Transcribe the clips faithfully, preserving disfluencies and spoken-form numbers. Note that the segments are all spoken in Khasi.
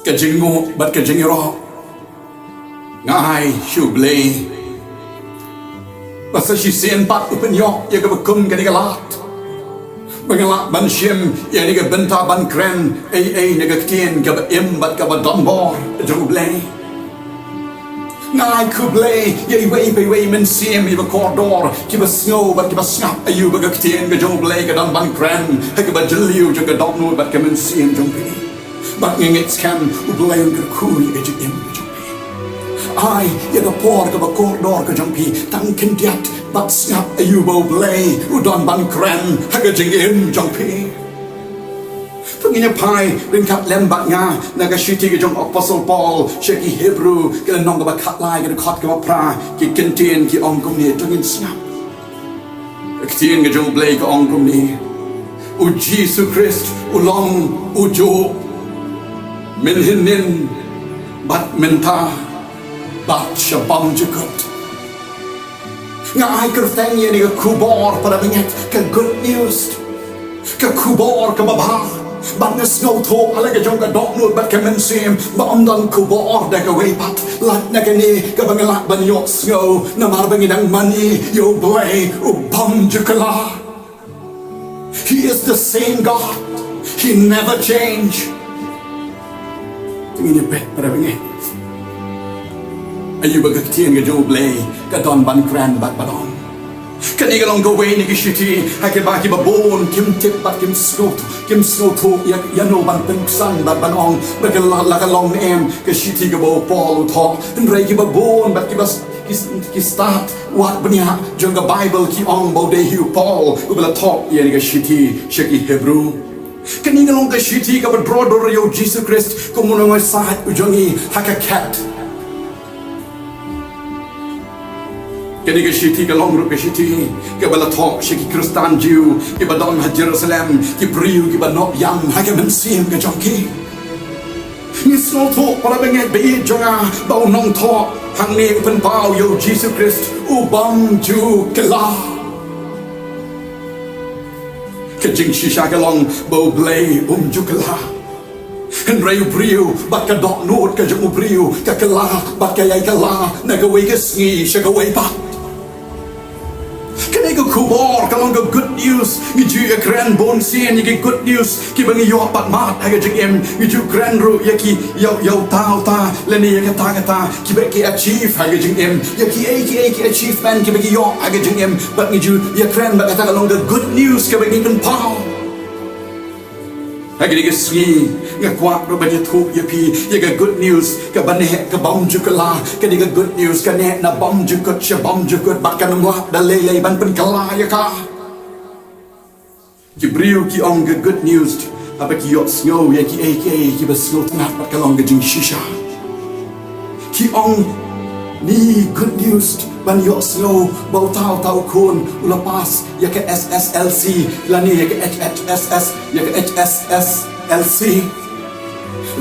Ka jingnguh bad ka jingïaroh. Nga ai sha U Blei ba sa shisien pat u pynïoh ïa kaba kum kane ka lad, ba nga lah ban shim ïa kane ka bynta ban kren ei ei na ka ktien kaba im bad kaba don bor jong U Blei. Nga ai khublei ïa iwei pa iwei mynsiem iba kordor, kiba sngew bad kiba sngap aïu ba ka ktien ka jong U Blei ka don ban kren ha kaba jylliew jong ka dohnud bad ka mynsiem jong phi. Bad nga ngeit skhem U Blei un kyrkhu ïa ka jingim ka jong phi. Ai ïa ka por kaba kordor ka jong phi tang khyndiat bad sngap aïu ba U Blei u don ban kren ha ka jingim jong phi. To ngin ïa phai ryngkat lem bad nga na ka shithi ka jong u Apostol Paul sha ki Hebru, ka lynnong kaba khatlai, ka dkhot kaba phra, ki kyntien ki ong kumne, to ngin sngap. Ka ktien ka jong U Blei ka ong kumne: U Jisu Khrist u long ujuh mynhynnin bad mynta bad sha bymjukut. Nga ai kyrteng ïa kane ka khubor para bangeit ka good news, ka khubor kaba bha. Bad nga sngewthuh ha la ka jong ka dohnud bad ka mynsiem ba ym don khubor da kawei pat lait na kane kaba nga lah ban ïohsngew, namar ba ngi dang mane ïa U Blei u bym ju kylla. He is the same God. He never change. To ngin ïa peit para bangeit aïu ba ka ktien ka jong U Blei ka don ban kren bad ban ong. Kane ka long kawei na ki shithi ha kaba kiba bun kim tip bad kim sngewthuh, kim sngewthuh ïa, ïano ban pynksan bad ban ong ba ka la, la ka long ne em ka shithi kaba u Paul u thoh. Hynrei kiba bun bad kiba s-, ki s-, ki stad wad bniah jong ka Baibl ki ong ba u dei hi u Paul uba la thoh ïa kane ka shithi sha ki Hebru. Kane ka long ka shithi kaba drok dur ïa U Jisu Khrist kum u nongwei said u jong ngi ha ka khet. Kane ka shithi ka long ruh ka shithi kaba la thoh sha ki Khristan Jiw kiba don ha Jerusalem, ki briew kiba nongïap ha ka mynsiem ka jong ki. Ngi sngewthuh para bangeit ba ïeit jong nga ba u nongthoh hangne u pynpaw ïa U Jisu Khrist u bym ju kylla. Ka jingshisha ka long ba U Blei um ju kylla. Hynrei u briew bad ka dohnud ka jong u briew ka kylla bad ka ïai kylla na kawei ka sngi sha kawei pat. Kane ka khubor ka long ka good news. Ngi ju ïa kren bun sien ïa ki good news kiba ngi ïoh pat mat ha ka jingim. Ngi ju kren ruh ïa ki ïa, ïa uta uta lane ïa kata kata kiba ki achieve ha ka jingim, ïa kiei kiei ki achievement kiba ki ïoh ha ka jingim. Bad ngi ju ïa kren ba kata ka long ka good news kaba ngi pynpaw. Ha kane ka sngi nga kwah ruh ban ïathuh ïa phi ïa ka good news kaba neh ka bym ju kylla. Kane ka good news ka neh na bymjukut sha bymjukut bad kan ym lah da lei lei ban pynkylla ïa ka. Ki briew ki ong ka good news haba ki ïohsngew ïa kiei kiei kiba sngewtynnat bad ka long ka jingshisha. Ki ong ne good news ban ïohsngew ba uta uta u khun u la pass ïa ka S S L C lane ïa ka H H S S, ïa ka H S S L C,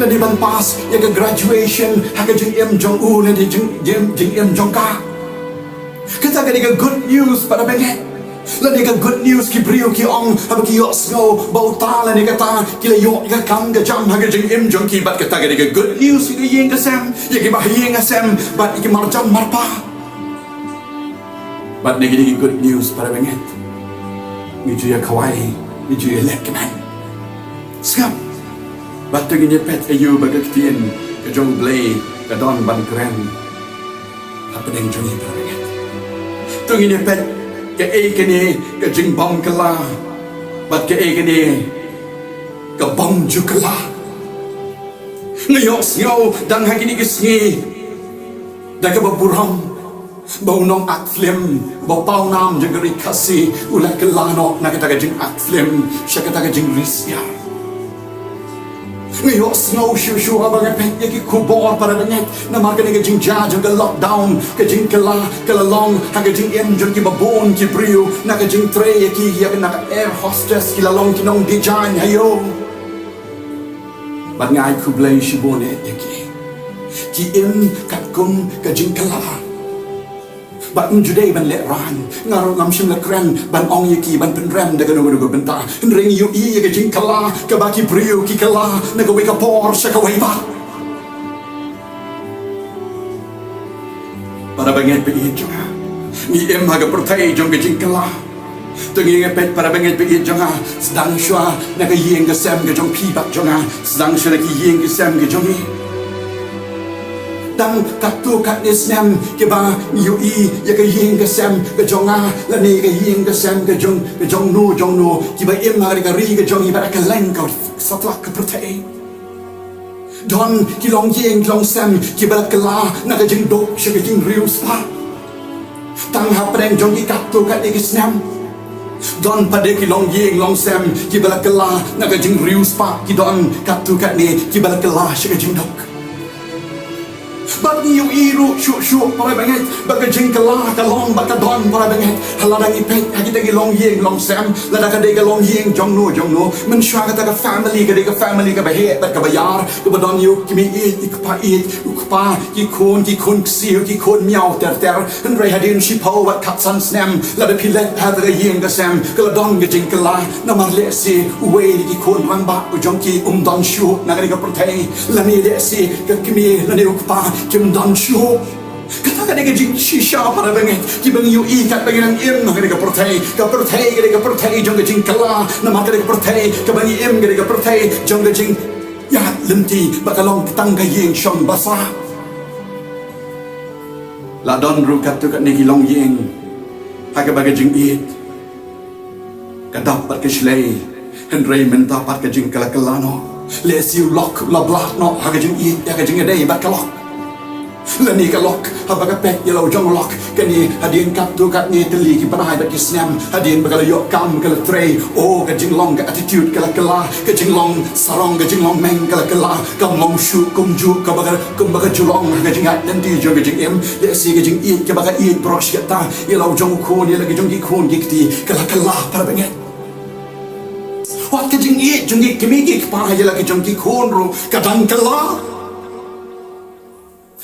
lane ban pass ïa ka graduation ha ka jingim jong u lane jing, jing, jingim jong ka. Kata ka dei ka good news para bangeit. Lane ka good news ki briew ki ong haba ki ïohsngew ba uta lane kata ki la ïoh ïa ka kam ka jam ha ka jingim jong ki. Bad kata ka dei ka good news ïa ka ïing ka sem, ïa ki bahaïing hasem bad ïa ki marjan marpa. Bad ne ka dei ka good news para bangeit. Ngi ju ïa khawai, ngi ju ïa leh kmen. Sngap. Bad to ngin ïa peit aïu ba ka ktien ka jong U Blei ka don ban kren hapdeng jong ngi para bangeit. To ngin ïa peit kaei kane ka jingbymkylla bad kaei kane ka bym ju kylla. Nga ïohsngew dang ha kine ki sngi da kaba burom ba u nong act film ba paw nam jong ka ri Khasi u la kylla noh na kata ka jing act film sha kata ka jingri syiar. Nga ïohsngew shuh shuh haba nga peit ïa ki khubor para bangeit namar kane ka jingjia jong ka lockdown, ka jingkylla ka la long ha ka jingim jong kiba bun ki briew, na ka jingtrei ïa ki ïa ka na ka air hostess ki la long ki nongdejan ha ïew. Bad nga ai khublei shibun ïa ki. Ki im katkum ka jingkylla. Bad ym ju dei ban lehraiñ. Nga ruh ngam shym la kren ban ong ïa ki ban pynrem da kano kano ka bynta. Hynrei ngi ïohi ïa ka jingkylla kaba ki briew ki kylla na kawei ka por sha kawei pat. Bangeit ba ïeit jong nga, ngi im ha ka pyrthei jong ka jingkylla. To ngin ïa peit para bangeit ba ïeit jong nga, sdang shuwa na ka ïing ka sem ka jong phi bad jong nga, sdang shuwa na ki ïing ki sem ki jong ngi. Tang katto katne snem kiba ngi ïohi ïa ka ïing ka sem ka jong nga lane ka ïing ka sem ka jong, ka jong no jong no, kiba im ha ka ri ka jong ngi bad ha kylleng ka satlak ka pyrthei. Don ki longïing ki longsem kiba la kylla na ka jingduk sha ka jingriewspah. Tang hapdeng jong ki katto katne ki snem, don pat de ki longïing longsem kiba la kylla na ka jingriewspah, ki don katto katne kiba la kylla sha ka jingduk. Bad ngi ïohi ruh shuh shuh para bangeit ba ka jingkylla ka long bad ka don para bangeit. Lada ngi peit ha kita ki longïing longsem, lada ka dei ka longïing jong no jong no, mynshuwa kata ka family ka dei ka family kaba heh bad kaba ïar, kaba don ïa u kmie ïeit, i kpa ïeit, u kpa, ki khun, ki khun ksiew, ki khun miaw ter ter. Hynrei hadien shiphew bad khatsan snem, lada phi leit ha ka ïing ka sem, ka la don ka jingkylla. Namar lehse uwei na ki khun rangbah u jong ki um don shuh na ka dei ka pyrthei, lane lehse ka kmie lane u kpa kim don shuh. Kata ka dei ka jingshisha para bangeit kiba ngi ïohi katba ngi nang im ha ka dei ka pyrthei. Ka pyrthei ka dei ka pyrthei jong ka jingkylla, namar ka dei ka pyrthei kaba ngi im ka dei ka pyrthei jong ka jingïaid lynti, ba ka long tang ka ïing shong basa. La don ruh katto katne ki longïing ha kaba ka jingïeit ka dap bad ka shlei, hynrei mynta pat ka jingkylla kylla noh. Lehse u lok u la blad noh ha ka jingïeit ïa ka jingïadei bad ka lok. Lane ka lok, haba ka peit ïa la u jong u lok, kane hadien katto katne tylli ki bnai bad ki snem, hadien ba ka la ïoh kam ka la trei, oh ka jinglong ka attitude ka la kylla, ka jinglong sarong ka jinglong meng ka la kylla. Kam long shuh kumjuh kaba ka, kumba ka ju long ha ka jingïaid lynti jong ka jingim. Lehse ka jingïeit kaba ka ïeit baroh shi katta ïa la u jong u khun, ïa la ki jong ki khun ki kti, ka la kylla para bangeit. Wat ka jingïeit jong ki kmie ki kpa ïa la ki jong ki khun ruh ka dang kylla.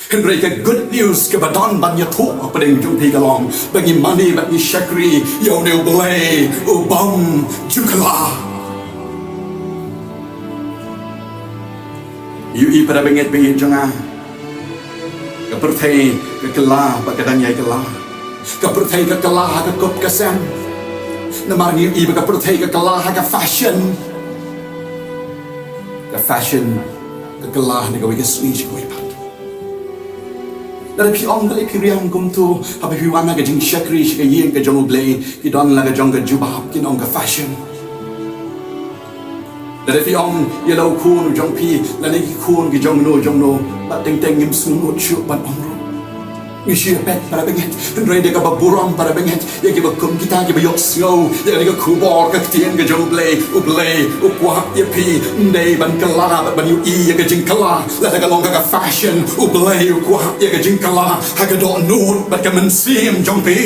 Hynrei ka good news kaba don ban ïathuh hapdeng jong phi ka long ba ngi mane bad ngi shakri ïa une U Blei u bym ju kylla. Ïohi para bangeit ba ïeit jong nga, ka pyrthei ka kylla bad ka dang ïai kylla. Ka pyrthei ka kylla ha ka kup ka sem. Namar ngi ïohi ba ka pyrthei ka kylla ha ka fashion. Ka fashion ka kylla na kawei ka sngi sha kawei pat. Lada phi ong balei phi riam kumto, haba phi wan ha ka jingshakri sha ka ïing ka jong U Blei, ki don la ka jong ka jubab, kin ong ka fashion. Lada phi ong ïa la u khun u jong phi lane ki khun ki jong no jong no, bad teng teng ngim sngewmut shuh ban ong ruh. Ngi shu ïa peit para bangeit, hynrei da kaba burom para bangeit ïa kiba kum kita kiba ïohsngew ïa kane ka khubor ka ktien ka jong U Blei. U Blei u kwah ïa phi ym dei ban kylla bad ban ïohi ïa ka jingkylla lada ka long ka, ka fashion. U Blei u kwah ïa ka jingkylla ha ka dohnud bad ka mynsiem jong phi.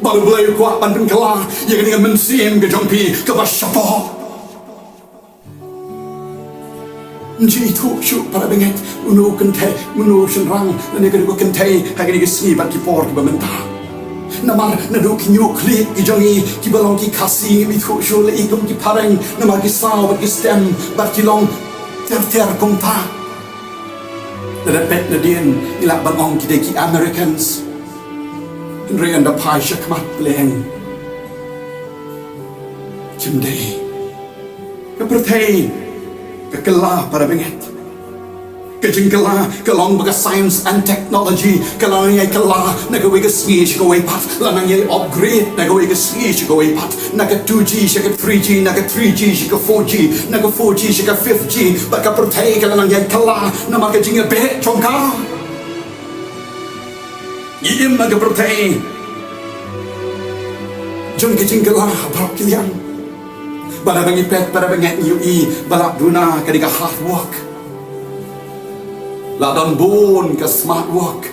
Bad U Blei u kwah ban pynkylla ïa kane ka mynsiem ka jong phi kaba shapoh. Ngi ithuh shuh para bangeit, uno u kynthei, uno u shynrang, lane kane ka kynthei ha kine ki sngi bad ki por kiba mynta. Namar naduh ki ñiuh khlieh ki jong ngi kiba long ki Khasi, ngim ithuh shuh la i kum ki phareng, namar ki saw bad ki stem bad ki long ter ter kumta. Lada peit nadien ngi lah ban ong ki dei ki Americans. Hynrei ynda phai shakhmat Blei, kim dei. Ka pyrthei ka kylla para bangeit. Ka jingkylla ka long ba ka science and technology ka la nang ïai kylla na kawei ka sngi sha kawei pat, la nang ïai upgrade na kawei ka sngi sha kawei pat, na ka two G sha ka three G, na ka three G sha ka four G, na ka four G sha ka fifth G. Bad ka pyrthei ka la nang ïai kylla namar ka jingïabeh jong ka. Ngi im ha ka pyrthei jong ka jingkylla baroh ki liang. Bad haba ngi peit para bangeit ngi ïohi ba la duna ka dei ka hard work. La don bun ka smart work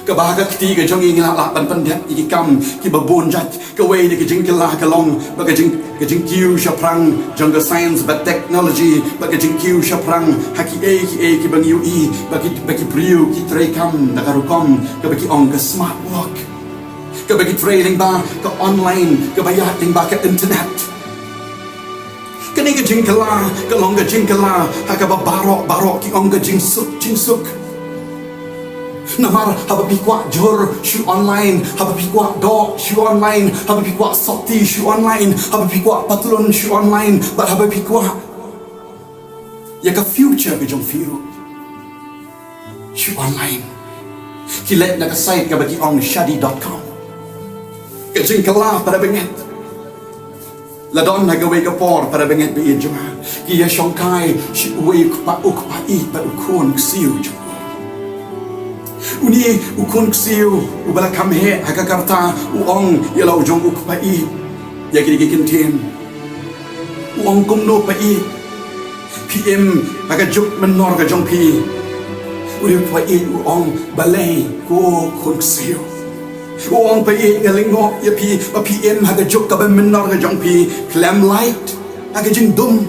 kaba ha ka kti ka jong ngi ngi lah lah ban pyndep ïa ki kam kiba bun jait. Kawei na ka jingkylla ka long ba ka jing, ka jingkiew shaphrang jong ka science bad technology, ba ka jingkiew shaphrang ha kiei kiei kiba ngi ïohi ba ki, ba ki briew ki trei kam da ka rukom kaba ki ong ka smart work. Kaba ki trei lyngba ka online, kaba ïaid lyngba ka internet. Kane ka jingkylla ka long ka jingkylla ha kaba baroh baroh ki ong ka jingsuk jingsuk. Namar haba phi kwah jhur, shu online. Haba phi kwah doh, shu online. Haba phi kwah sotti, shu online. Haba phi kwah patlun, shu online. Bad haba phi kwah ïa ka future ka jong phi ruh, shu online. Ki leit na ka site kaba ki ong shadi dot com. Ka jingkylla para bangeit. La don ha kawei ka por para bangeit ba ïeit jong nga, ki ïa shongkai sha uwei u kpa, u kpa ïeit bad u khun ksiew jong u. Une u khun ksiew uba la kham heh ha ka karta u ong ïa la u jong u kpa ïeit ïa kine ki kyntien. U ong, kumno pa ïeit, phi im ha ka juk mynnor ka jong phi? Une u kpa ïeit u ong, balei ko khun ksiew? U ong, pa ïeit, nga lyngngoh ïa phi ba phi im ha ka juk kaba mynnor ka jong phi, khlem light, ha ka jingdum,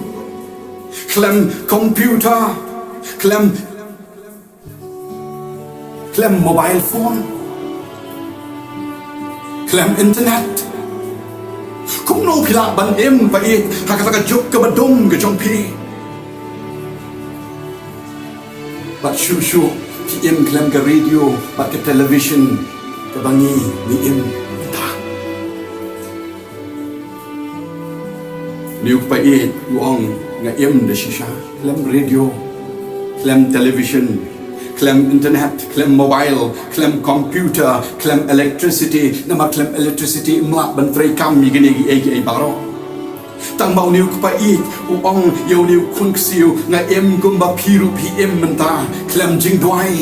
khlem computer, khlem, khlem mobile phone, khlem internet. Kumno phi lah ban im pa ïeit ha kata ka juk kaba dum ka jong phi? Bad shuh shuh phi im khlem ka radio bad ka television kaba ngi, ngi im mynta. Une u kpa ïeit u ong, nga im da shisha khlem radio, khlem television, khlem internet, khlem mobile, khlem computer, khlem electricity. Namar khlem electricity ym lah ban trei kam ïa kine kiei kiei baroh. Tang ba une u kpa ïeit u ong ïa une u khun ksiew, nga im kumba phi ruh phi im mynta, khlem jingduwai.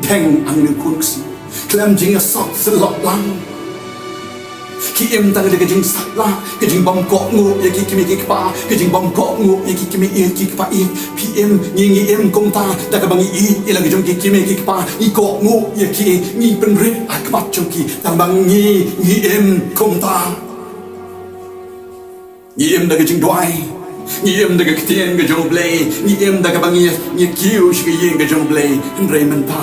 Deng, a une u khun ksiew, khlem jingïasop syllok lang. Ki im tang da ka jingsaitlah, ka jingbym kohnguh ïa ki kmie ki kpa, ka jingbym kohnguh ïa ki kmie ïa ki kpa ïeit. Phi im, ngi, ngi im kumta da kaba ngi ïeit ïa la ka jong ki kmie ki kpa, ngi kohnguh ïa ki, ngi pynrit ha khmat jong ki. Tang ba ngi, ngi im kumta. Ngi im da ka jingduwai. Ngi im da ka ktien ka jong U Blei. Ngi im da kaba ngi, ngi kiew sha ka ïing ka jong U Blei. Hynrei mynta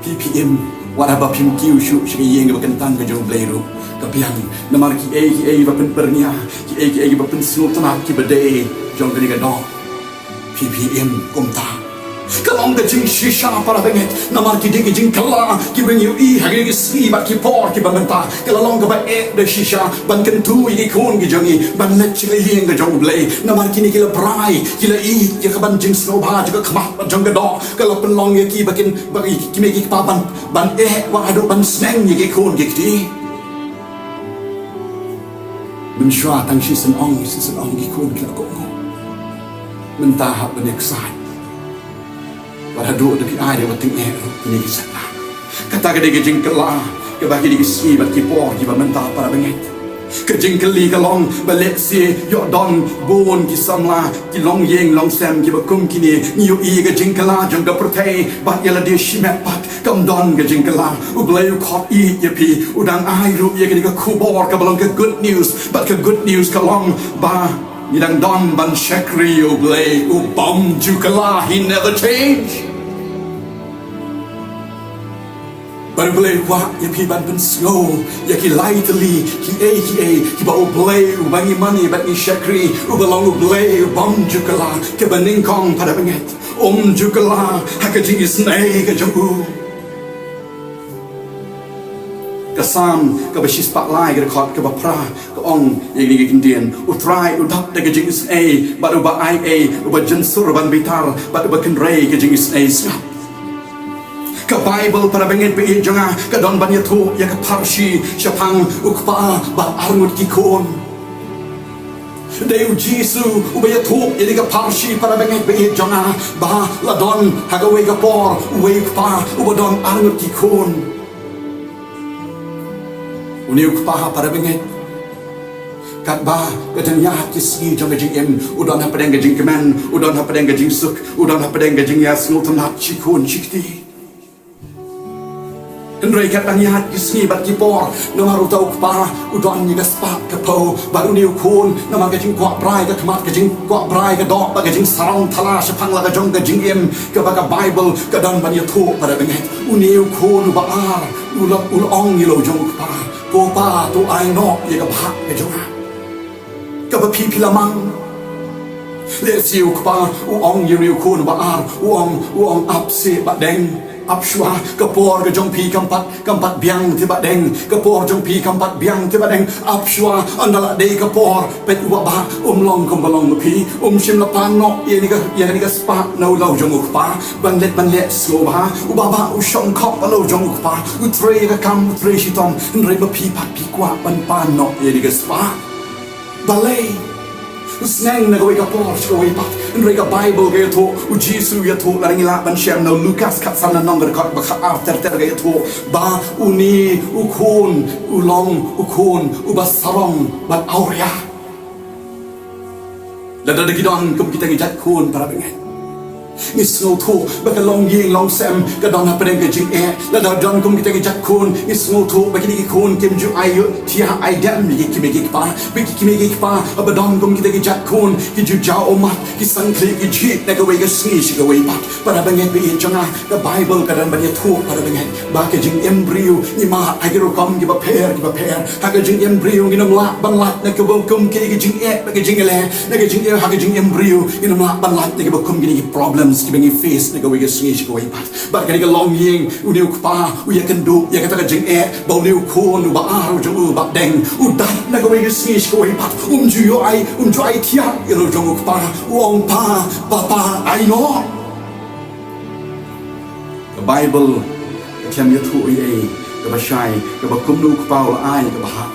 phi, phi im, wat haba phim kiew shuh sha ka ïing kaba kyntang ka jong U Blei ruh, ka biang. Namar kiei kiei ba pynpyrñia, kiei kiei ba pynsngewtynnat kiba dei jong kane ka doh, phi, phi im kumta. Ka long ka jingshisha para bangeit, namar ki dei ki jingkylla kiba ngi ïohi ha kine ki sngi bad ki por kiba mynta. Ka la long kaba eh da shisha ban kyntu ïa ki khun ki jong ngi ban leit sha ka ïing ka jong U Blei, namar kine ki la brai, ki la ïeit ïa ka ban jingsngewbha jong ka khmat bad jong ka doh. Ka la pynlong ïa ki ba kin, ba ki, ki mei ki kpa ban, ban eh, wat haduh ban sneng ïa ki khun ki kti. Mynshuwa tang shisien ong, shisien ong ki khun ki la kohnguh. Mynta hap ban ïaksaid. Wat haduh da ki ai da ba tyngeh ruh kine ki shatlah. Kata ka dei ka jingkylla kaba kine ki sngi bad ki por kiba mynta para bangeit. Ka jingkylli ka long ba lehse ïoh don bun ki samla, ki longïing longsem kiba kum kine. Ngi ïohi ka jingkylla jong ka pyrthei bad ïa lade shimet pat kam don ka jingkylla. U Blei u khot ïeit ïa phi, u dang ai ruh ïa kane ka khubor kaba long ka good news. Bad ka good news ka long ba ngi dang don ban shakri ïa U Blei u bym ju kylla, he never change. Bad U Blei u kwah ïa phi ban pynsngew ïa ki lai tylli kiei kiei kiba U Blei uba ngi mane bad ngi shakri, uba long U Blei u bym ju kylla, kaba nyngkong para bangeit, um ju kylla ha ka jingisynei ka jong u. Ka Salm kaba shispah lai, ka dkhot kaba phra, ka ong ïa kine ki kyntien: U Trai u dap da ka jingisynei bad uba ai ei, uba jynsur ban bitar bad uba kynrei ka jingisynei sngap. Ka Baibl para bangeit ba ïeit jong nga ka don ban ïathuh ïa ka pharshi shaphang u kpa bad arngut ki khun. Dei U Jisu uba ïathuh ïa kane ka pharshi para bangeit ba ïeit jong nga, ba la don ha kawei ka por uwei u kpa uba don arngut ki khun. Une u kpa para bangeit, katba ka dang ïaid ki sngi jong ka jingim, u don hapdeng ka jingkmen, u don hapdeng ka jingsuk, u don hapdeng ka jingïasngewtynnat shi khun shi kti. Hynrei katba ïaid ki sngi bad ki por, namar uta u kpa u don ïa ka spah ka phew bad une u khun, namar ka jingkwah brai ka khmat, ka jingkwah brai ka doh bad ka jingsarong thala shaphang la ka jong ka jingim, kaba ka Baibl ka don ban ïathuh para bangeit. Une u khun uba ar u la, u la ong ïa la u jong u kpa, ko pa, to ai noh ïa ka bhah ka jong nga. Kaba phi, phi la mang. Lehse u kpa u ong ïa une u khun uba ar, u ong, u ong, ap seh, Bah Deng. Ap shuwa, ka por ka jong phi kam pat, kam pat biang te ba deng. Ka por jong phi kam pat biang te ba deng. Ap shuwa, ynda la dei ka por, peit u Bah Bah um long kumba long ma phi. Um shym la pan noh ïa kane ka, ïa kane ka spah na u lawjong u kpa. Ban leit ban leh sngewbha. U Bah Bah u shong khop ha lawjong u kpa. U trei ka kam, u trei shitom. Hynrei ma phi pat phi kwah ban pan noh ïa kane ka spah. Balei? U sneng na kawei ka por sha kawei pat. Hynrei ka Baibl ka ïathuh, u Jisu u ïathuh, lada ngi lah ban shem na u Lukas khatsan, na nong ka dkhot ba khatar ter ter ka ïathuh ba une u khun u long u khun uba sarong bad awria. Lada ki don kum kita ki jait khun, para bangeit, ngi sngewthuh ba ka longïing longsem ka don hapdeng ka jingeh. Lada don kum kita ki jait khun, ngi sngewthuh ba kine ki khun kim ju ai ïoh thiah ai dem ïa ki kmie ki kpa. Ba ki kmie ki kpa haba don kum kita ki jait khun, ki ju jaw ummat, ki sangkhlieh, ki jied na kawei ka sngi sha kawei pat. Para bangeit ba ïeit jong nga, ka Baibl ka don ban ïathuh, para bangeit, ba ka jingim briew ngi mad ha ki rukom kiba pher kiba pher. Ha ka jingim briew ngin ym lah ban lait na kaba kum kine ki jingeh bad ki jingeh. Na ka jingim, ha ka jingim briew ngin ym lah ban lait na kaba kum kine ki problems kiba ngi face na kawei ka sngi sha kawei pat. Bad kane ka longïing, une u kpa u ïakynduh ïa kata ka jingeh ba une u khun uba ar u jong u Bah Deng u dap na kawei ka sngi sha kawei pat. Um ju ïoh ai, um ju ai thiah ïa u jong u kpa. U ong, Pa, papa, ai noh. Ka Baibl ka khlem ïathuh ei ei kaba shai kaba kumno u kpa u la ai kaba hap.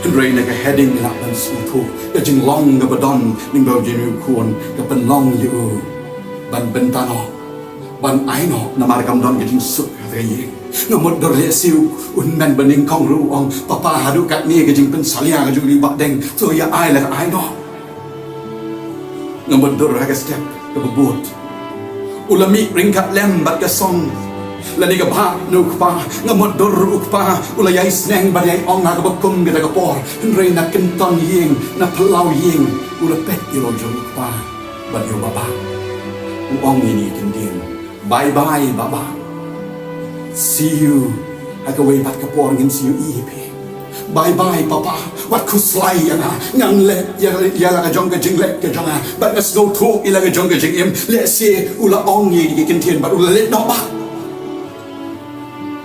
Hynrei na ka heading ngi lah ban sngewthuh ka jinglong kaba don lyngba jong une u khun, ka pynlong ïa u ban bynta noh, ban ai noh, namar kam don ka jingsuk ha ka ïing. Nga mutdur lehse u hynmen ba nyngkong ruh u ong, Papa, haduh katne ka jingpynsalia ka jong u Bah Deng, to ïa ai la ka ai noh. Nga mutdur ha ka step kaba bud u la mih ryngkat lem bad ka song lane ka bhah na u kpa. Nga mutdur u kpa u la ïai sneng bad ïai ong ha kaba kum kata ka por. Hynrei na kynton ïing, na phyllaw ïing, u la peit ïa u jong u kpa bad ïa u Bah Bah. U ong ïa kine ki kyntien, Bye bye, Bah Bah. See you. Ha kawei pat ka por ngin sa ïohi ïa phi. Bye bye, Papa. Wat khuslai ïa nga. Ngan leh ïa, ïa la ka jong ka jingleh ka jong nga. Bad nga sngewthuh ïa la ka jong ka jingim. Lehse u la ong ïa kine ki kyntien bad u la leit noh bah.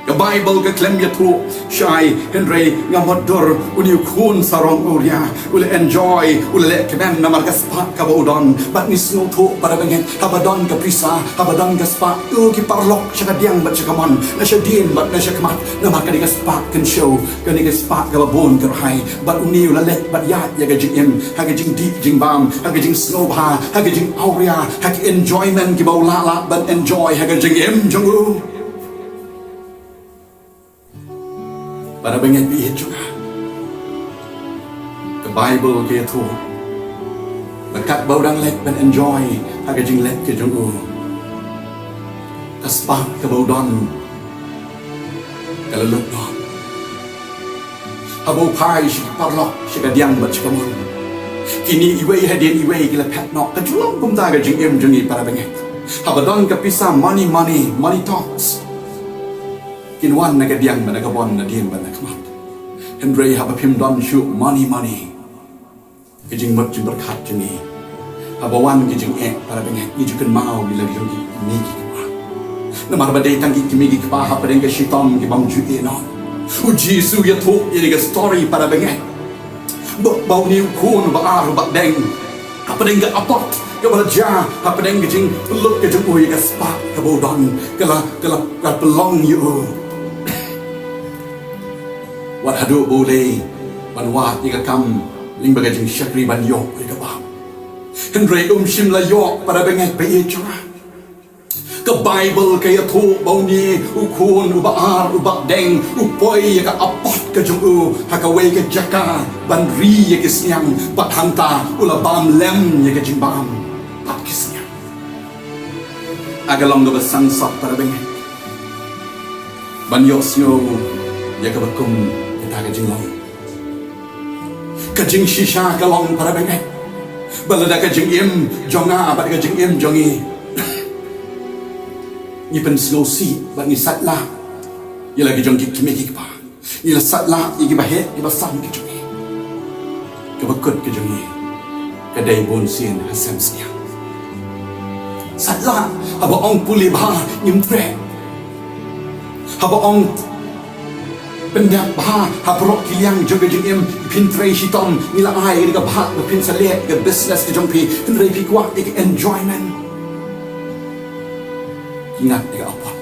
Ka Baibl ka khlem ïathuh shai, hynrei nga mutdur une u khun sarong awria u la enjoy, u la leh kmen namar ka spah kaba u don. Bad ngi sngewthuh, para bangeit, haba don ka pisa, haba don ka spah, to ki paralok sha kadiang bad sha kamon, na shadien bad na shakhmat, namar kane ka spah kynshew, kane ka spah kaba bun kyrhai. Bad une u la leit bad ïaid ïa ka jingim ha ka jingdih jingbam, ha ka jingsngewbha, ha ka jingawria, ha ka enjoyment kiba u lah lah ban enjoy ha ka jingim jong u. Para bangeit ba ïeit jong nga, ka Baibl ka ïathuh ba katba u dang leit ban enjoy ha ka jingleit ka jong u, ka spah kaba u don ka la lut noh. Haba u phai sha ki paralok sha kadiang bad sha kamon, kine iwei hadien iwei ki la phet noh. Ka ju long kumta ka jingim jong ngi, para bangeit. Haba don ka pisa, money, money, money talks. Kin wan na kadiang bad na kamon, nadien bad na khmat. Hynrei haba phim don shuh money, money, ka jingmut jingpyrkhat jong ngi, haba wan ki jingeh, para bangeit, ngi ju kynmaw ïa la ki jong ki kmie ki kpa. Namar ba dei tang ki kmie ki kpa hapdeng ka shitom ki bym ju ïehnoh. U Jisu u ïathuh ïa kane ka story, para bangeit, ba, ba une u khun uba ar, u Bah Deng, hapdeng ka apot kaba la jia, hapdeng ka jinglut ka jong u ïa ka spah kaba u don, ka la, ka la, ka la pynlong ïa u. Wat haduh ba u leit ban wad ïa ka kam lyngba ka jingshakri ban ïoh ïa ka bam. Hynrei um shym la ïoh, para bangeit ba ïeit jong nga. Ka Baibl ka ïathuh ba une u khun uba ar, u Bah Deng, u poi ïa ka apot ka jong u ha kawei ka jaka ban ri ïa ki sniang, bad hangta u la bam lem ïa ka jingbam bad ki sniang. Ka long kaba sangsot, para bangeit, ban ïohsngew ïa kaba kum kata ka jinglong. Ka jingshisha ka long, para bangeit, ba lada ka jingim jong nga bad ka jingim jong ngi, ngi pynsngewsih bad ngi sait lah ïa la ki jong ki kmie ki kpa, ngi la sait lah ïa ki baheh ki basan ki jong ngi, kaba kut ki jong ngi ka dei bunsien ha sem sniang. Sait lah haba ong pule bha, ngim treh. Haba ong pyndep bha ha baroh ki liang jong ka jingim, phin trei shitom, ngi la ai ïa ka bha ba phin sa leh ïa ka business ka jong phi, hynrei phi kwah ïa ka enjoyment. Ngat ïa ka apot.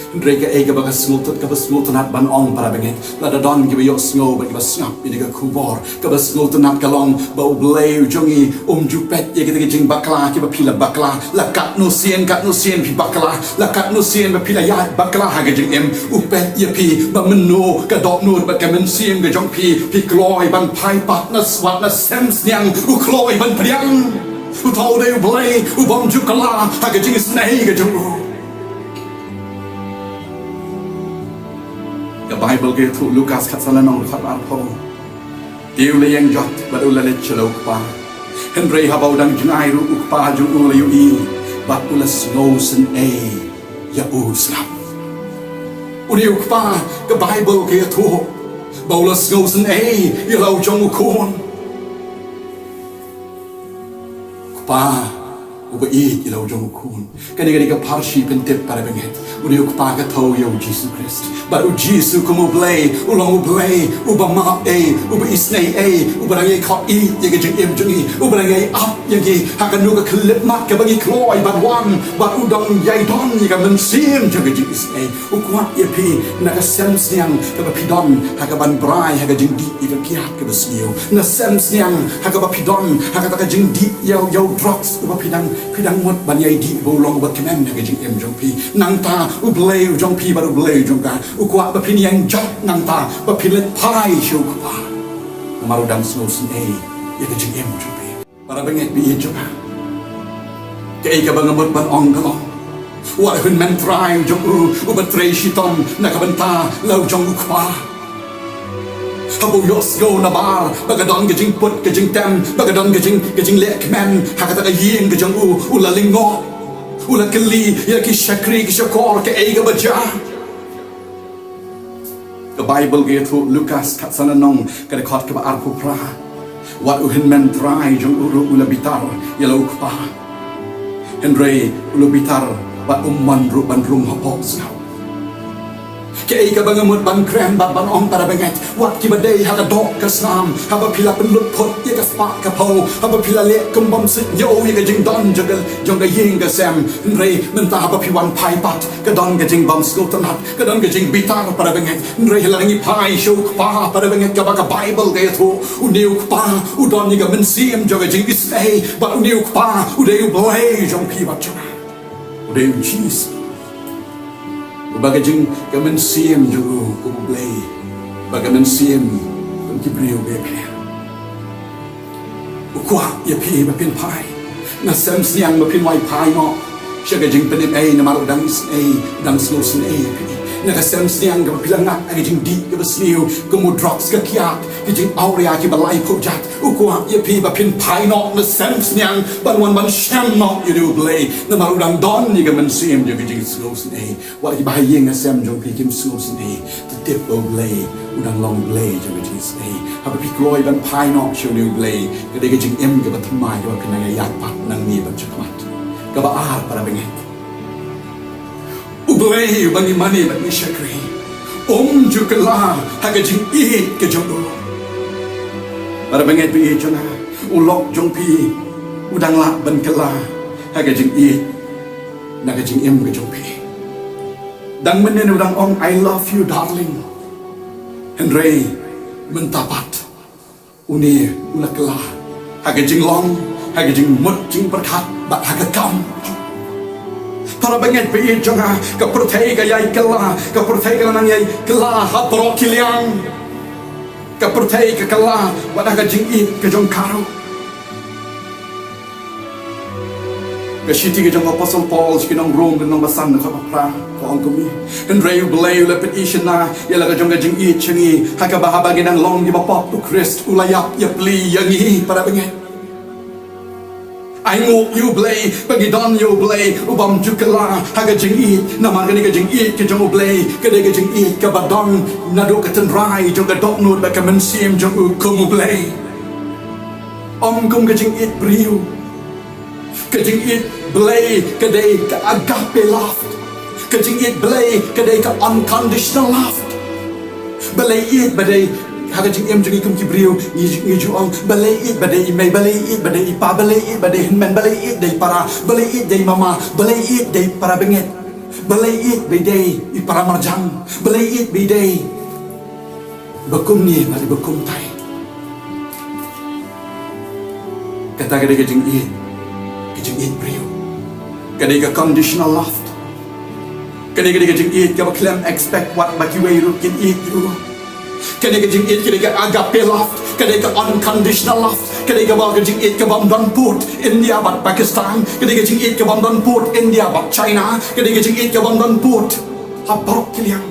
Hynrei kaei kaba ka sngewtynnat, kaba sngewtynnat ban ong para bangeit, lada don kiba ïohsngew bad kiba sngap ïa ka khubor, kaba sngewtynnat ka long ba U Blei u jong ngi um ju peit ïa kita ki jingbakla kiba phi la bakla. La katno sien katno sien phi bakla, la katno sien ba phi la ïaid bakla ha ka jingim, u peit ïa phi ba mynno ka dohnud bad ka mynsiem ka jong phi, phi kloi ban phai pat, na swat na sem sniang u kloi ban pdiang. Uta u dei U Blei u bym ju kylla ha ka jingisynei ka jong u. Ka Baibl ka ïathuh, Lukas khatsan lynnong, khat arphew. Te u la ïeng jot bad u la leit sha la u kpa. Hynrei haba u dang jngai ruh, u kpa jong u u la ïohi bad u la sngewsynei ïa u slap. Une u kpa, ka Baibl ka ïathuh ba u la sngewsynei ïa la u jong u khun. Kpa uba ïeit ïa la u jong u khun. Kane ka dei ka pharshi pyntip, para bangeit. Une u kpa ka thew ïa U Jisu Khrist. Bad U Jisu kum U Blei u long U Blei uba map ei, uba isynei ei, uba dang ïai khot ïeit ïa ka jingim jong ngi, uba dang ïai ap ïa ngi ha kano ka khyllipmat kaba ngi kloi ban wan, bad u dang ïai don ïa ka mynsiem jong ka jingisynei. U kwah ïa phi na ka sem sniang kaba phi don ha kaban brai ha ka jingdih ïa ka kiad kaba sniew, na sem sniang ha kaba phi don ha kata ka jingdih ïa u, ïa u drugs uba phi dang, phi dang mut ban ïai dih, ba u long uba kmen ha ka jingim jong phi. Nangta U Blei u jong phi bad U Blei u jong ka u kwah ba phin ïeng jot nangta, ba phin leit phai sha u kpa. Namar u dang sngewsynei ïa ka jingim jong phi. Para bangeit ba ïeit jong nga, kaei kaba nga mut ban ong ka long, wat u hynmen trai u jong u uba trei shitom na ka bynta la u jong u kpa, haba u ïohsngew nabar ba ka don ka jingput ka jingtem, ba ka don ka jing, ka jingleh kmen ha kata ka ïing ka jong u, u la lyngngoh, u la kylli ïa ki shakri ki shakor kaei kaba jia. Ka Baibl ka ïathuh, Lukas khatsan lynnong, ka dkhot kaba arphew phra. Wat u hynmen trai jong u ruh u la bitar ïa la u kpa, hynrei u la bitar bad um mon ruh ban rung hapoh shnong. Kaei kaba nga mut ban kren bad ban ong, para bangeit, wat kiba dei ha ka doh ka snam, haba phi la pynlut phut ïa ka spah ka phew, haba phi la leh kum bym suidñiew ïa ka jingdon jong ka, jong ka ïing ka sem, hynrei mynta haba phi wan phai pat, ka don ka jingbymsngewtynnat, ka don ka jingbitar, para bangeit. Hynrei lada ngi phai sha u kpa, para bangeit, kaba ka Baibl ka ïathuh, une u kpa u don ïa ka mynsiem jong ka jingisynei, bad une u kpa u dei U Blei jong phi bad jong nga. U dei U Jisu. Uba ka jing, ka mynsiem jong u kum U Blei, bad ka mynsiem kum ki briew bapher. U kwah ïa phi ba phin phai. Na sem sniang ba phin wan phai noh sha ka jingpynim ei, namar u dang isynei, u dang sngewsynei ïa phi. Na ka sem sniang kaba phi la ngat ha ka jingdih kaba sniew, kum u drugs, ka kiad, ki jingawria kiba laiphew jait, u kwah ïa phi ba phin phai noh na sem sniang ban wan ban shem noh ïa une U Blei, namar u dang don ïa ka mynsiem jong ka jingsngewsynei. Wat kiba ha ïing ha sem jong phi kim sngewsynei, to tip ba U Blei u dang long U Blei jong ka jingisynei. Haba phi kloi ban phai noh sha une U Blei, ka dei ka jingim kaba thymmai kaba phin nang ïaid pat nangne bad shakhmat. Kaba ar, para bangeit, U Blei uba ngi mane bad ngi shakri, um ju kylla ha ka jingïeit ka jong u. Para bangeit ba ïeit jong nga, u lok jong phi u dang lah ban kylla ha ka jingïeit na ka jingim ka jong phi. Dang mynnin u dang ong, "I love you, darling." Hynrei mynta pat une u la kylla ha ka jinglong, ha ka jingmut jingpyrkhat, bad ha ka kam. Para bangeit ba ïeit jong nga, ka pyrthei ka ïai kylla, ka pyrthei ka la nang ïai kylla ha baroh ki liang. Ka pyrthei ka kylla wat ha ka jingïeit ka jong ka ruh. Ka shithi ka jong u Apostol Paul sha ki nong Rom, ka lynnong ba san, ka dkhot ba phra, ka ong kumne: Hynrei U Blei u la pyni shynna ïa la ka jong ka jingïeit sha ngi, ha kaba haba ngi dang long kiba pop, U Khrist u la ïap ïapli ïa ngi, para bangeit. Ai nguh ïa U Blei ba ngi don ïa U Blei u bym ju kylla ha ka jingïeit, namar kane ka jingïeit ka jong U Blei ka dei ka jingïeit kaba don naduh ka tynrai jong ka dohnud bad ka mynsiem jong u kum U Blei. Ym kum ka jingïeit briew. Ka jingïeit Blei ka dei ka agape love. Ka jingïeit Blei ka dei ka unconditional love. Balei ïeit ba dei ha ka jingim jong ngi kum ki briew, ngi, ngi ju ong, balei ïeit ba dei i mei, balei ïeit ba dei i pa, balei ïeit ba dei hynmen, balei ïeit dei para, balei ïeit dei mama, balei ïeit dei para bangeit, balei ïeit ba dei i para marjan, balei ïeit ba dei ba kumne bad ba kumtai. Kata ka dei ka jingïeit, ka jingïeit briew. Ka dei ka conditional love. Ka dei ka dei ka jingïeit kaba khlem expect wat ba kiwei ruh kin ïeit ruh. Ka dei ka jingïeit ka dei ka agape love. Ka dei ka unconditional love. Ka dei kaba ka jingïeit kaba ym don pud India bad Pakistan. Ka dei ka jingïeit kaba ym don pud India bad China. Ka dei ka jingïeit kaba ym don pud ha baroh ki liang.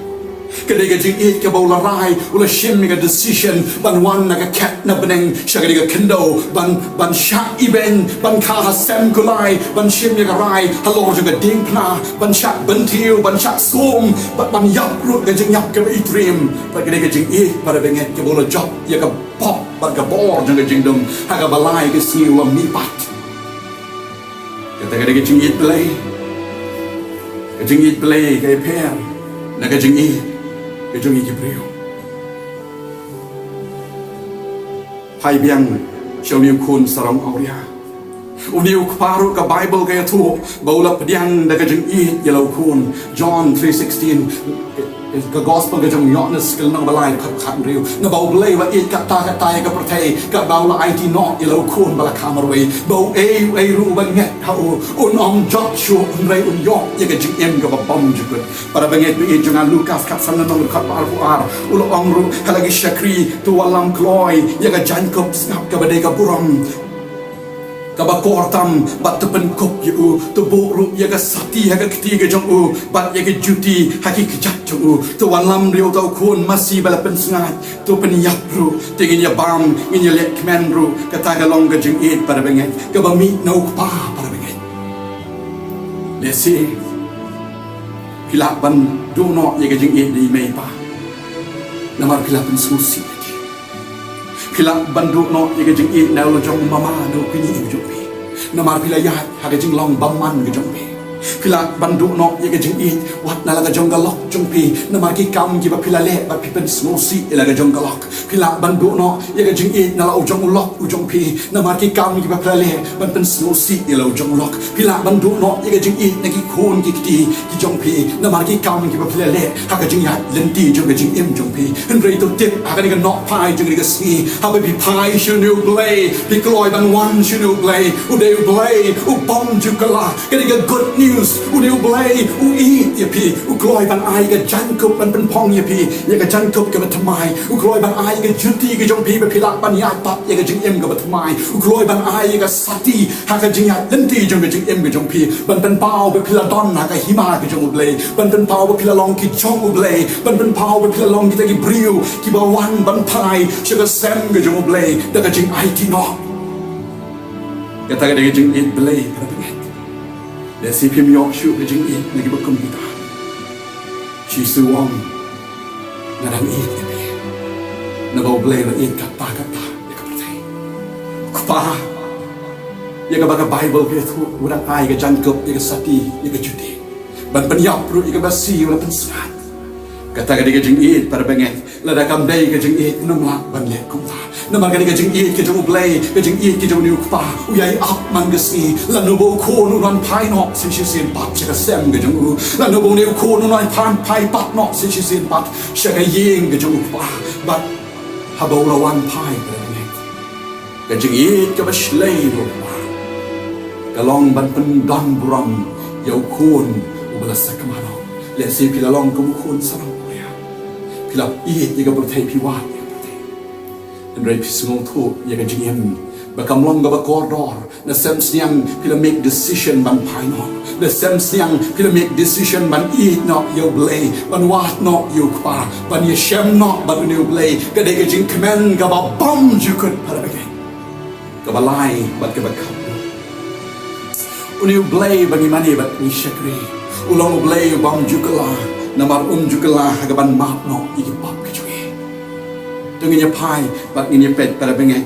Ka dei ka jingïeit kaba u la rai, u la shim ïa ka decision ban wan na ka khet na bneng sha ka dei ka khyndew, ban, ban shah ibeiñ, ban kha ha sem kulai, ban shim ïa ka rai halor jong ka diengphna, ban shah bynthiew, ban shah sum, bad ban ïap ruh ka jingïap kaba itriem. Bad ka dei ka jingïeit para bangeit kaba u la jop ïa ka pop bad ka bor jong ka jingdum ha kaba lai ka sngi u la mihpat. Kata ka dei ka jingïeit Blei. Ka jingïeit Blei ka ïapher na ka jingïeit ka jong ngi ki briew. Phai biang sha une u khun sarong awria. Une u kpa ruh ka Baibl ka ïathuh ba u la pdiang da ka jingïeit ïa la u khun. John three sixteen. Ka gospel ka jong u Ïoannis ka lynnong ba lai dkhot khathynriew. Naba U Blei u la ïeit katta katta ïa ka pyrthei, katba u la aiti noh ïa la u khun ba la kha marwei, ba uei uei ruh uba ngeit ha u un ym jot shuh hynrei un ïoh ïa ka jingim kaba bymjukut. Para bangeit ba ïeit jong nga, Lukas khatsan lynnong dkhot ba arphew ar, u la ong ruh ha la ki shakri, to wallam kloi ïa ka jaiñkup sngap kaba dei ka burom kaba kor tam, bad to pynkup ïa u, to buh ruh ïa ka sati ha ka kti ka jong u, bad ïa ka juti ha ki kjat jong u. To wallam ïa uta u khun masi ba la pynsngaid, to pynïap ruh, te ngin ïa bam, ngin ïa leh kmen ruh. Kata ka long ka jingïeit para bangeit kaba mih na u kpa para bangeit. Lehse phi lah ban duh noh ïa ka jingïeit na i mei i pa, namar phi la pynsngewsih ïa ki. Phi lah ban duh noh ïa ka jingïeit na u la jong u mama na u kñi u jong phi, namar phi la ïaid ha ka jinglong bymman ka jong phi. Phi lah ban duh noh ïa ka jingïeit wat na la ka jong ka lok jong phi, namar ki kam kiba phi la leh bad phi pynsngewsih ïa la ka jong ka lok. Phi lah ban duh noh ïa ka jingïeit na la u jong u lok u jong phi, namar ki kam kiba phi la leh ban pynsngewsih ïa la u jong u lok. Phi lah ban duh noh ïa ka jingïeit na ki khun ki kti ki jong phi, namar ki kam kiba phi la leh ha ka jingïaid lynti jong ka jingim jong phi. Hynrei to tip ha kane ka nohphai jong kane ka sngi, haba phi phai sha une u Blei, phi kloi ban wan sha une u Blei, u dei u Blei u bymjukla. Kane ka good news, une u Blei u ïeit ïa phi, u kloi ban ai ka jaiñkup ban pynphong ïa phi ïa ka jaiñkup kaba thymmai, u kloi ban ai ka juti ka jong phi ba phi lah ban ïaid pat ïa ka jingim kaba thymmai, u kloi ban ai ïa ka sati ha ka jingïaid lynti jong ka jingim ka jong phi, ban pynpaw ba phi la don ha ka hima ka jong u Blei, ban pynpaw ba phi la long ki jong u Blei, ban pynpaw ba phi la long kita ki briew kiba wan ban phai sha ka sem ka jong u Blei da ka jingaiti noh. Kata ka dei ka jingïeit Blei para bangeit. Lehse phim ïoh shuh ka jingïeit na kiba kum kita. Jisu u ong, nga dang ïeit ïa phi. Naba u Blei u la ïeit katta katta ïa ka pyrthei. Kpa, ïa kaba ka Baibl ka ïathuh, u dang ai ka jaiñkup, ïa ka sati, ïa ka juti, ban pynïap ruh ïa kaba shi u la pynsngaid. Kata ka dei ka jingïeit para bangeit. Lada kam dei ka jingïeit, un ym lah ban leh kumta. Namar ka dei ka jingïeit ka jong u Blei, ka jingïeit ka jong une u kpa, u ïai ap man ka sngi. Lano ba u khun un wan phai noh sa shisien pat sha ka sem ka jong u, lano ba une u khun un wan phai, phai pat noh sa shisien pat sha ka ïing ka jong u kpa. Bad haba u la wan phai, para bangeit, ka jingïeit kaba shlei ruh ka long ban pyndon burom ïa u khun uba la sakma noh. Lehse phi la long kum u khun sarong awria. Phi la ïeit ïa ka pyrthei, phi wad ïa ka pyrthei. Hynrei phi sngewthuh ïa ka jingim ba kam long kaba kordor. Na sem sniang phi la make decision ban phai noh. Na sem sniang phi la make decision ban ïeit noh ïa u Blei, ban wad noh ïa u kpa, ban ïashem noh bad une u Blei. Ka dei ka jingkmen kaba bymjukut, para bangeit. Kaba lai bad kaba khatduh, une u Blei ba ngi mane bad ngi shakri, u long u Blei u bym ju kylla, namar um ju kylla ha kaban map noh ïa ki pap ki jong ngi. To ngin ïa phai bad ngin ïa peit, para bangeit.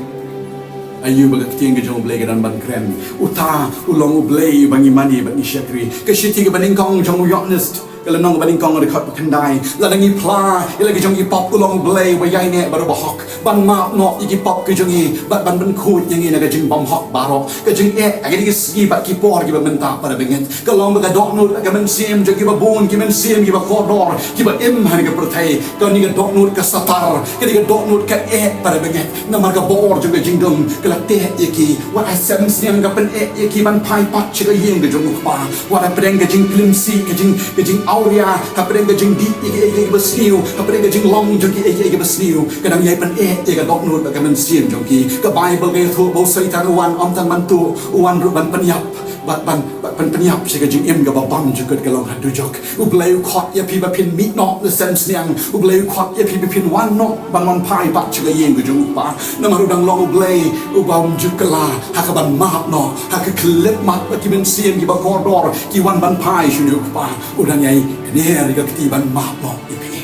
Aïu ba ka ktien ka jong u Blei ka don ban kren. Uta u long u Blei ba ngi mane bad ngi shakri. Ka shithi kaba nyngkong jong u Ïoannis Ka lynnong ba nyngkong, dkhot ba khyndai: Lada ngi phla ïa la ki jong ki pop, u long U Blei uba ïaineh bad uba hok, ban map noh ïa ki pop ki jong ngi bad ban pynkhuid ïa ngi na ka jingbymhok baroh. Ka jingeh ha kine ki sngi bad ki por kiba mynta, para bangeit, ka long ba ka dohnud ka mynsiem jong kiba bun, ki mynsiem kiba kordor, kiba im ha kane ka pyrthei, kane ka dohnud ka satar, kane ka dohnud ka eh, para bangeit. Namar ka bor jong ka jingdum ka la teh ïa ki. Wat ha sem sniang ka pyneh ïa ki ban phai pat sha ka ïing ka jong U Kpa. Wat hapdeng ka jingklim sih, ka jing, ka jingawria, hapdeng ka jingdih ïa kiei kiei kiba sniew, hapdeng ka jinglong jong kiei kiei kiba sniew, ka dang ïai pyneh ïa ka dohnud bad ka mynsiem jong ki. Ka Baibl ka ïathuh ba u Soitan u wan ym tang ban tuh, u wan ruh ban pynïap, bad ban, bad ban pynïap sha ka jingim kaba bymjukut ka long ha dujok. U Blei u khot ïa phi ba phin mih noh na sem sniang. U Blei u khot ïa phi ba phin wan noh ban wan phai pat sha ka ïing ka jong U Kpa. Namar u dang long U Blei u bym ju kylla ha ka ban map noh, ha ka khyllipmat bad ki mynsiem kiba kordor ki wan ban phai sha une U Kpa. U dang ïai kner ïa ka kti ban map noh ïa phi.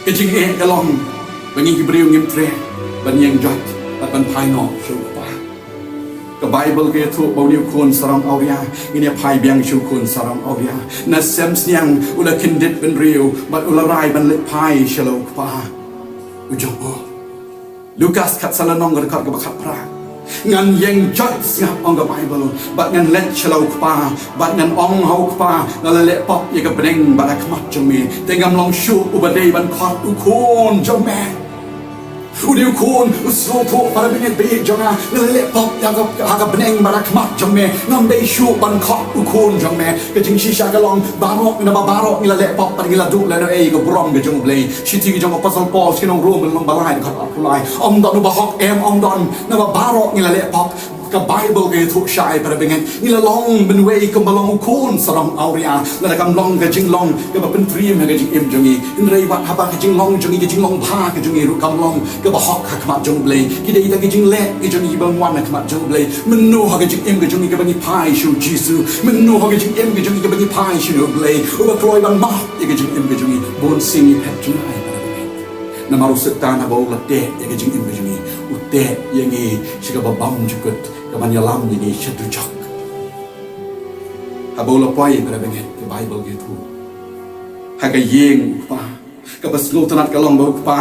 Ka jingeh ka long ba ngi ki briew ngim treh ban ïeng joit bad ban phai noh sha U Kpa. Ka Baibl ka ïathuh ba une u khun sarong awria, ngin ïa phai biang sha u khun sarong awria. Na sem sniang u la kyndit bynriew bad u la rai ban leit phai sha la U Kpa u jong u. Lukas khatsan lynnong, ka dkhot kaba khatphra: Ngan ïeng joit sngap, ong ka Baibl, bad ngan leit sha la U Kpa, bad ngan ong ha U Kpa, nga la leh pop ïa ka bneng bad ha khmat jong me, te ngam long shuh uba dei ban khot u khun jong me. Une u khun u sngewthuh, para bangeit ba ïeit jong nga, nga la leh pop ïa ka, ha ka bneng bad ha khmat jong me, ngam dei shuh ban khot u khun jong me. Ka jingshisha ka long, baroh, naba baroh ngi la leh pop bad ngi la duh lehnohei ïa ka burom ka jong U Blei. Shithi ka jong u Apostol Paul sha ki nong Rom, lynnong ba lai, dkhot arphew lai: Ym don uba hok, em, ym don, naba baroh ngi la leh pop. Ka Baibl ka ïathuh shai, para bangeit, ngi la long mynwei kumba long u khun sarong awria. Lada kam long ka jinglong kaba pyntriem ha ka jingim jong ngi, hynrei wat haba ka jinglong jong ngi, ka jinglong bha ka jong ngi ruh kam long kaba hok ha khmat jong U Blei, ki dei tang ki jingleh ki jong ngi kiba wan ha khmat jong U Blei. Mynno ha ka jingim ka jong ngi kaba ngi phai sha U Jisu? Mynno ha ka jingim ka jong ngi kaba ngi phai sha U Blei uba kloi ban map ïa ka jingim ka jong ngi? Bun sien ngi phet jngai, para bangeit. Namar u Soitan haba u la teh ïa ka jingim ka jong ngi, u teh ïa ngi sha kaba bymjukut, ka ban ïalam ïa ngi sha dujok. Haba u la poi, para bangeit, ka Baibl ka ïathuh, ha ka ïing U Kpa, kaba sngewtynnat ka long ba U Kpa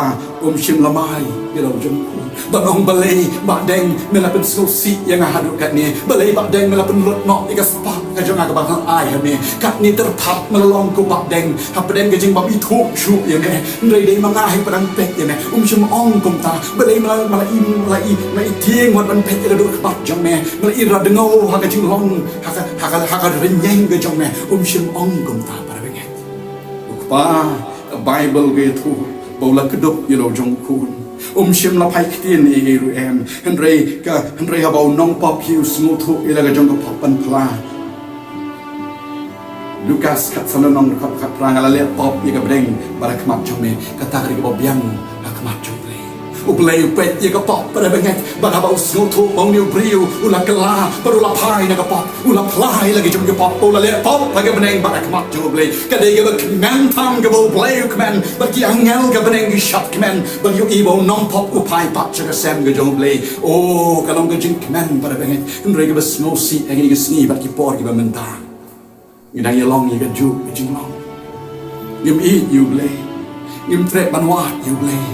um shym la mai ïa la u jong u khun ban ong: Balei Bahdeng me la pynsngewsih ïa nga haduh katne? Balei Bahdeng me la pynlut noh ïa ka spah ka jong nga kaba nga ai ha me? Katne tyrpad me la long ko Bahdeng, hapdeng ka jingbym ithuh shuh ïa me. Hynrei dei ma nga hi ba dang peit ïa me. Um shym ong kumta. Balei me la, me la i, me la i, me la i tieng wat ban peit ïa ka dur khmat jong me, me la i radngew ha ka jinglong, ha ka, ha ka, ha ka rynïeng ka jong me? Um shym ong kumta, para bangeit. U Kpa, ka Baibl ka ïathuh ba u la kdup ïa la u jong u khun. Um shym la phai ktien ei ei ruh em. Hynrei ka, hynrei haba u nongpop hi u sngewthuh ïa la ka jong ka pop ban phla. Lukas khatsan lynnong, dkhot khatphra: Nga la leh pop ïa ka bneng bad ha khmat jong me. Kata ka dei kaba biang ha khmat jong U Blei. U Blei u peit ïa ka pop, para bangeit, bad haba u sngewthuh ba une u briew u la kylla bad u la phai na ka pop, u la phla ïa la ki jong ki pop ba u la leh pop ha ka bneng bad ha khmat jong U Blei. Ka dei kaba kmen tam kaba U Blei u kmen, bad ki angel ka bneng ki shah kmen ban ïohi ba u nongpop u phai pat sha ka sem ka jong U Blei. O, ka long ka jingkmen, para bangeit. Hynrei kaba sngewsih ha kine ki sngi bad ki por kiba mynta, ngi dang ïalong ïa kajuh ka jinglong. Ngim ïeit ïa U Blei. Ngim treh ban wad ïa U Blei.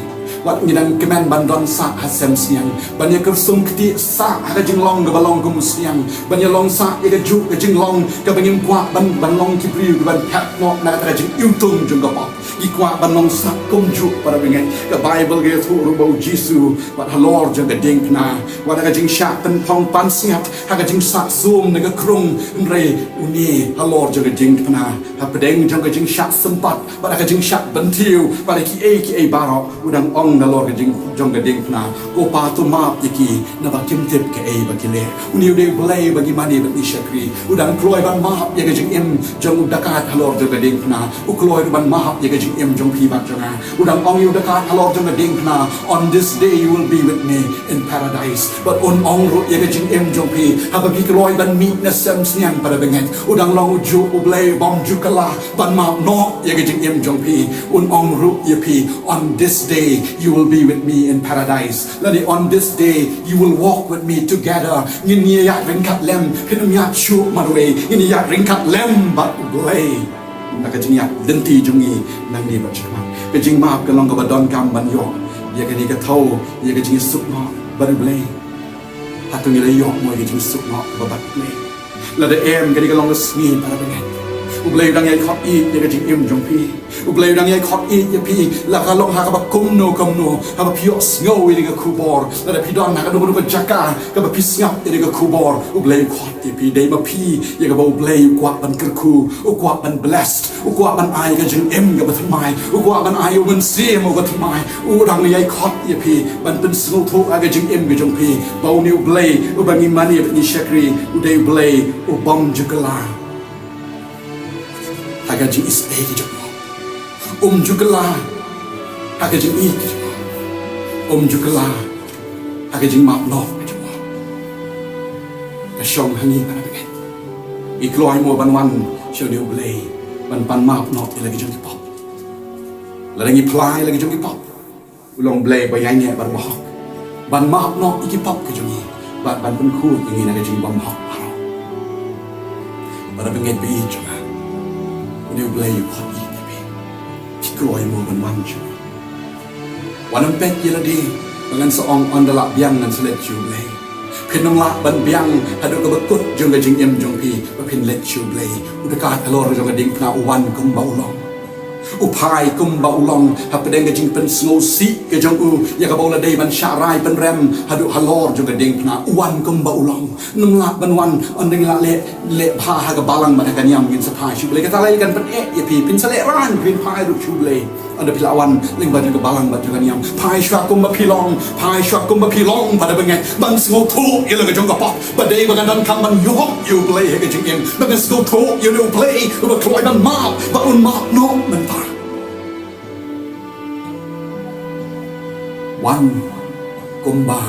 Wat ngi dang kmen ban don sah ha sem sniang, ban ïa kyrsum ktieh sah ha ka jinglong kaba long kum u sniang, ban ïalong sah ïa kajuh ka jinglong kaba ngim kwah ban, ban long ki briew kiban phet noh na kata ka jingiwtung jong ka pop. Ngi kwah ban long sah kumjuh, para bangeit. Ka Baibl ka ïathuh ruh ba U Jisu, wat halor jong ka diengphna, wat ha ka jingshah pynphong pansngiat, ha ka jingshah sum na ka krung, hynrei une halor jong ka diengphna, hapdeng jong ka jingshah sympat bad ha ka jingshah bynthiew bad ha kiei kiei baroh, u dang ong halor ka jing, jong ka diengphna: Ko Pa, to map ïa ki, naba kim tip kaei ba ki leh. Une u dei U Blei ba ngi mane bad ngi shakri. U dang kloi ban map ïa ka jingim jong u dakaid halor jong ka diengphna. U kloi ruh ban map ïa ka jingim jong phi bad jong nga. U dang ong ïa u dakaid halor jong ka diengphna: On this day you will be with me in paradise. Bad un ong ruh ïa ka jingim jong phi, haba phi kloi ban mih na sem sniang, para bangeit. U dang long ujuh U Blei u bym ju kylla ban map noh ïa ka jingim jong phi. Un ong ruh ïa phi, "On this day you will be with me in paradise." Lane, "On this day you will walk with me together." Ngin ïa ïaid ryngkat lem, phin ym ïaid shuh marwei, ngin ïa ïaid ryngkat lem bad U Blei. Na ka jingïaid lynti jong ngi nangne bad shakhmat, ka jingmap ka long kaba donkam ban ïoh ïa kane ka thaw, ïa ka jingsuk noh bad U Blei. Hato ngi la ïoh mo ïa ka jingsuk noh kaba bad U Blei? Lada em, kane ka long ka sngi para bangeit. U Blei u dang ïai khot ïa ka jingim jong phi. U Blei u dang ïai khot ïa phi. La ka long ha kaba kumno kumno, haba phi ïohsngew ïa ka khubor, lada phi don ha kano kano ka jaka kaba phi sngap ïa ka khubor, U Blei u khot ïa phi. Dei ma phi ïa kaba U Blei u kwah ban kyrkhu, u kwah ban bless, u kwah ban ai ka jingim kaba thymmai, u kwah ban ai U Mynsiem uba thymmai. U dang ïai khot ïa phi ban pynsngewthuh ha ka jingim ka jong phi ba une U Blei uba ngi mane bad ngi shakri u dei U Blei u bym ju kylla ha ka jingisynei ka jong u. Um ju kylla ha ka jingïeit ka jong u. Um ju kylla ha ka jingmap noh ka jong u. Ka shong ha ngi para bangeit. Ngi kloi mo ban wan sha une U Blei ban pan map noh ïa la ki jong ki pop? Lada ngi phla ïa la ki jong ki pop, u long Blei ba ïaineh bad ba hok ban map noh ïa ki pop ka jong ngi bad ban pynkhuid ïa ngi na ka jingbymhok baroh. Para bangeit ba ïeit jong nga, une U Blei u khot ïa phi. Phi kloi mo ban wan sha u? Wat nym peit ïa lade ba ngan sa ong, ynda lah biang ngan sa leit sha U Blei. Phin ym lah ban biang haduh kaba kut jong ka jingim jong phi ba phin leit sha U Blei. U dkhot halor jong ka diengphna u wan kumba u long, u phai kumba u long hapdeng ka jingpynsngewsih ka jong u ïa kaba u la dei ban shah rai pynrem haduh halor jong ka diengphna. U wan kumba u long. Nym lah ban wan, ynda ngi lah leh, leh bha ha ka balang bad ha ka niam ngin sa phai sha U Blei. Kata lei kan pyneh ïa phi, phin sa lehraiñ, phin phai ruh sha U Blei. Ynda phi lah wan lyngba jong ka balang bad jong ka niam, phai shuwa kumba phi long, phai shuwa kumba phi long para bangeit, ban sngewthuh ïa la ka jong ka pop ba dei ba kan donkam ban ïoh ïa U Blei ha ka jingim, ban sngewthuh ïa une U Blei uba kloi ban map bad un map noh mynta. Wan kumba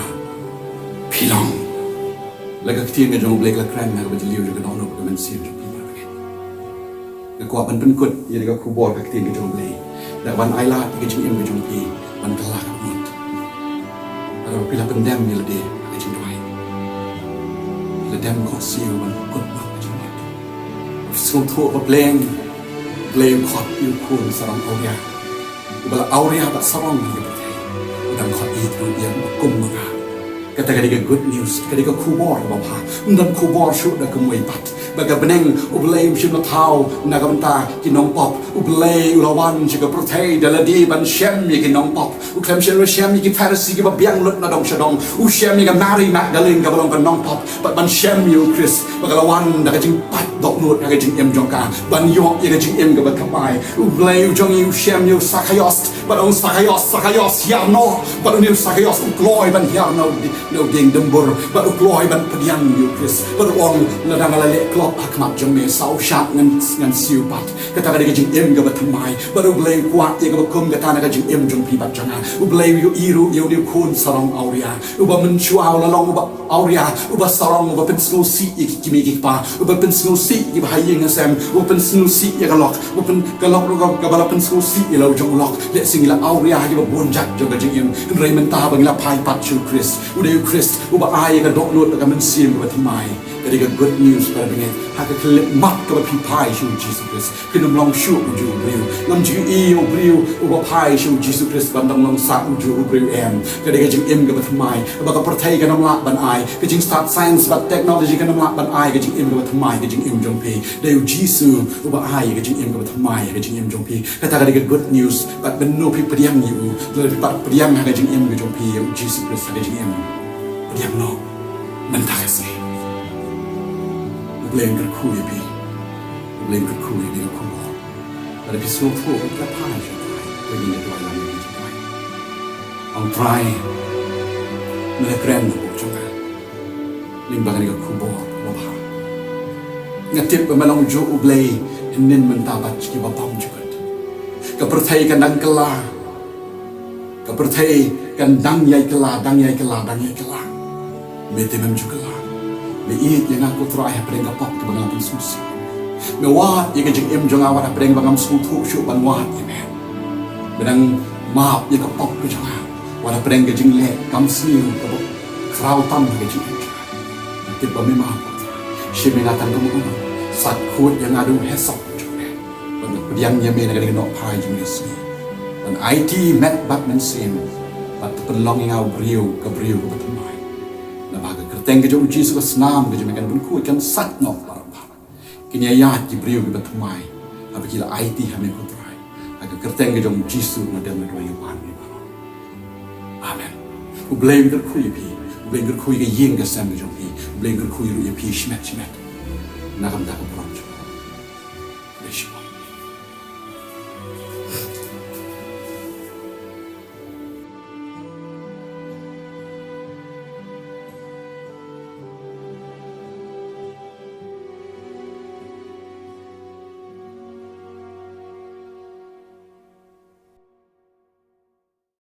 phi long. La ka ktien ka jong U Blei ka la kren ha kaba jylliew jong ka dohnud ka mynsiem jong phi para bangeit. Nga kwah ban pynkut ïa ka khubor ka ktien ka jong U Blei da kaba ai lad ïa ka jingim ka jong phi ban kylla ka mut. Lada phi la pyndem ïa lade ha ka jingduwai, phi la dem khohsiew ban pynkut noh ka jingmut. Sngewthuh ba pleng Blei u khot ïa u khun sarong awria. Uba la awria bad sarong ïa ka pyrthei, u dang khot ïa u, ïa u kum ma nga. Kata ka dei ka good news, ka dei ka khubor kaba bha. Ym don khubor shuh da kumwei pat ba ka bneng U Blei um shym la thaw na ka bynta ki nongpop. U Blei u la wan sha ka pyrthei da lade ban shem ïa ki nongpop. U khlem shem, u shem ïa ki Pharisi kiba biang lut na dong sha dong. U shem ïa ka Mary Magdalene kaba long ka nongpop bad ban shem ïa u Khrist, ba ka la wan da ka jingpait dohnud ha ka jingim jong ka ban ïoh ïa ka jingim kaba thymmai. U Blei u jong ngi u shem ïa u Sakaios bad ong, "Sakaios, Sakaios, hiar noh." Bad une u Sakaios u kloi ban hiar na u di-, na u dieng dymbur bad u kloi ban pdiang ïa u Khrist bad u ong, "Lada nga la leh klop ha khmat jong me saw shah ngan, ngan siew pat." Kata ka dei ka jingim kaba thymmai. Bad U Blei u kwah ïa kaba kum kata na ka jingim jong phi bad jong nga. U Blei u ïohi ruh ïa une u khun sarong awria uba mynshuwa u la long uba awria, uba sarong, uba pynsngewsih ïa ki kmie ki kpa, uba pynsngewsih ïa kiba ha ïing ha sem, uba pynsngewsih ïa ka lok, uba pyn-, ka lok ruh kaba la pynsngewsih ïa la u jong u lok. Lehse ngi la awria ha kiba bun jait jong ka jingim, hynrei mynta ba ngi la phai pat sha u Khrist, u dei u Khrist uba ai ïa ka dohnud bad ka mynsiem kaba thymmai. Ka dei ka good news para bangeit. Ha ka khyllipmat kaba phi phai sha u Jisu Khrist, phin ym long shuh ujuh u briew. Ngam ju ïohi ïa u briew uba phai sha u Jisu Khrist ban dang long sah ujuh u briew, em. Ka dei ka jingim kaba thymmai ba ka pyrthei kan ym lah ban ai. Ka jingstad science bad technology kan ym lah ban ai ka jingim kaba thymmai ha ka jingim jong phi. Dei u Jisu uba ai ka jingim kaba thymmai ha ka jingim jong phi. Kata ka dei ka good news. Bad mynno phi pdiang ïa u, lada phi pat pdiang ha ka jingim ka jong phi ïa u Jisu Khrist ha ka jingim, pdiang noh mynta ka sngi. U Blei un kyrkhu ïa phi. U Blei un kyrkhu ïa phi, ka khubor. Lada phi sngewthuh, phi la phai sha u Trai, phi la duwai, la duwai. Ong, Trai, me la kren na pdeng jong nga lyngba kane ka khubor kaba bha. Nga tip ba me long ujuh u Blei hynnin mynta bad kiba bymjukut. Ka pyrthei kan dang kylla. Ka pyrthei kan dang ïai kylla, dang ïai kylla, dang ïai kylla. Me te mem ju kylla. Me ïeit ïa nga ko Trai hapdeng ka pop kaba nga la pynsngewsih. Me wad ïa ka jingim jong nga wat hapdeng ba ngam sngewthuh shuh ban wad ïa me. Me nang map ïa ka pop ka jong nga wat hapdeng ka jingleh kam sniew kaba khraw tam ha ka jingim jong nga. Nga tip ba me map, shim ïa nga tang kum u nong, sait khuid ïa nga da u hesop jong me, ban pdiang ïa me na ka dei ka nohphai jong ka sngi, ban aiti met bad mynsiem, bad pynlong ïa nga u briew, ka briew kaba thymmai. Naba ha ka kyrteng ka jong u Jisu ka snam ka jong me kan pynkhuid, kan sait noh baroh. Kin ïaid ki briew kiba thymmai haba ki la aiti ha me ko Trai. Ha ka kyrteng ka jong u Jisu nga dem nga duwai ïa phi baroh. Amen. U Blei un kyrkhu ïa phi. U Blei un kyrkhu ïa ka ïing ka sem ka jong phi. U Blei un kyrkhu ïa ruh ïa phi shimet shimet. Na ka bynta ka bor